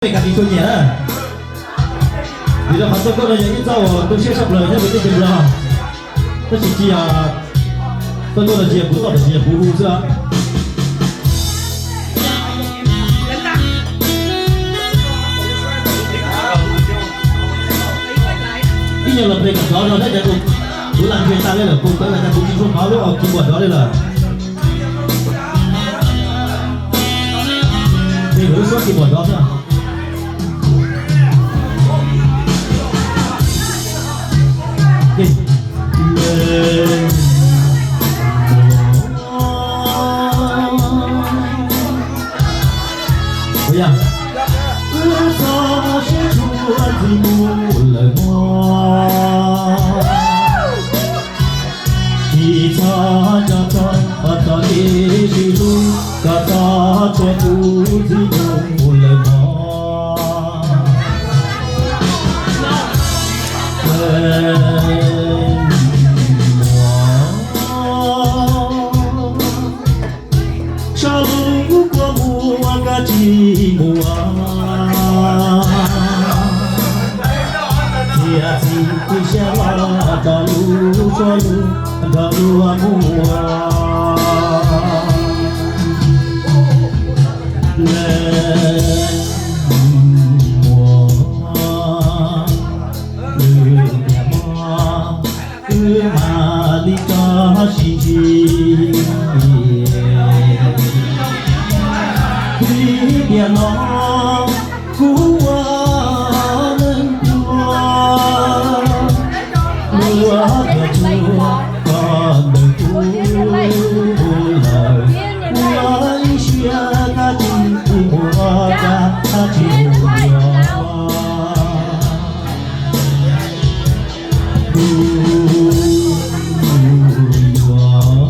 Peb ka tis tshua nyiam na. Vim rau qhov txoj nkauj no yog ib txoj uas tu siab tshaj plaws nyob rau teb chaws Nplog, tab sis tsis yog txoj nkauj no tsis yog kuv txoj, tab sis yog kuv hu xwb. Ib nyuag los pleg kom dov no thiab, kuv lam nrhiav tas li lawm, kuv tawv lawm, kuv tsis tshua hnov lub keyboard dov li lawm. Pleg lub suab keyboard dov xwb. Ua yog wb txoj sia tshua ntxwg mus lawm mog, tsis txhob nco txog txoj kev sib hlub, koj txhob tshuav kuv ntxwg mus lawm mog. Leej muam, tso lub kua muag koj tsis muaj, txiav txim txij siab los rau lub suab lug nrog luag mus ua. Leej muam, lwm tiam no wb mam li rov sib ntsib. Vim tiam no kuv ua neeg pluag, luag tias tsuas koj ntawm kuv lawm, ua ib siab koj tsis mus ua kab, koj tsis mus yuav. Kuv yuav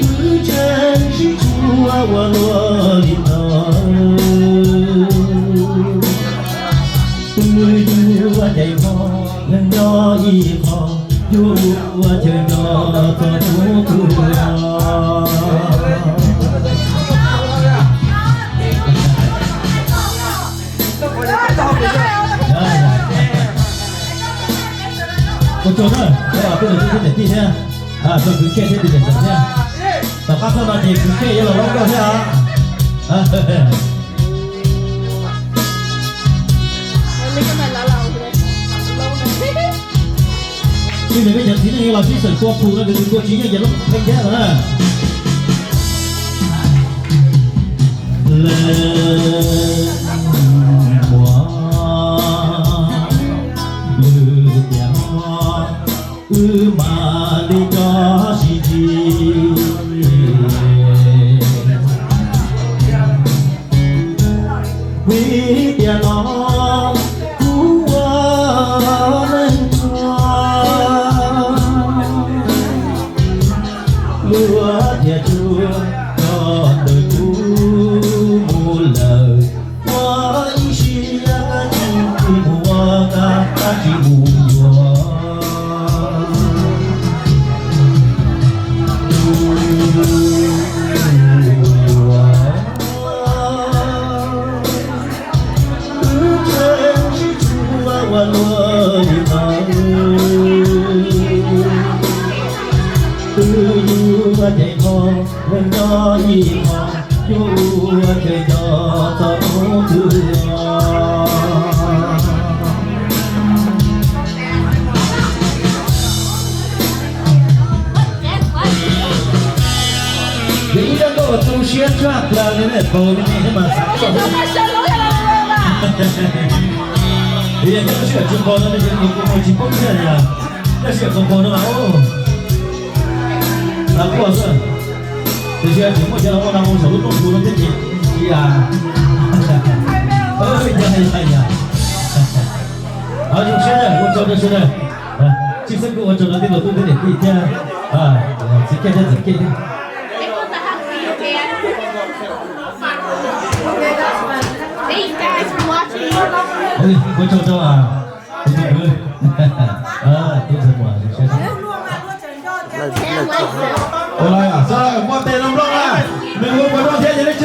wb tseem sib tshua ua luaj li ntawd. Twb yus ua ceem hmo, neeg nyob ib qho, yus ua chaw nrog txog hnub tuag. Ua tsaug na, peb los tub niam tij thiab, tsoom kwv tij thiab tus niam ntxawm thiab. Tom qab txog no ces kwv tij yuav los ua nkauj thiab os. Tsis nws peb cov txiv neej los sib xeem tua phum no nws tus tua tsis yeej ces lub pheej thiab los na. Leej muam, lwm tiam no wb mam li rov sib ntsib. Vim tiam no kuv ua neeg pluag, luag tias tsuas koj ntawm kuv mus lawm, ua ib siab koj tsis mus ua kab, koj tsis mus yuav. Wb tseem sib tshua ua luaj li ntawd. Twb yus ua ceem hmo, neeg nyob ib qho, yus ua chaw nrog txog hnub tuag. Yog ib zaj nkauj uas tu siab tshaj plaws li ne, paus li ne thiab mas xav tuaj. Vim yog nyob sij hawm tsis nqos no ces nws kuj tsis poob thiab yom. Nyob sij hawm nqos nqos no mas, xav tuaj xwb. Tiam sis tseem muaj cov los ua nag mus saum lub rooj hlua no thiab ces tsis yog. Yog yog yog. Zoo siab na, ua tsaug rau sawv daws. Tshwj xeeb kuj ua tsaug rau tij laug tub thiab niam tij thiab. Txiv Kiaj thiab txiv Kiaj thiab. Ua tsaug rau tus kwv, tub Ntxawg Muas, zoo siab. Ua li, muaj tes los nplooj na, nws ua puas noj thiab ces nej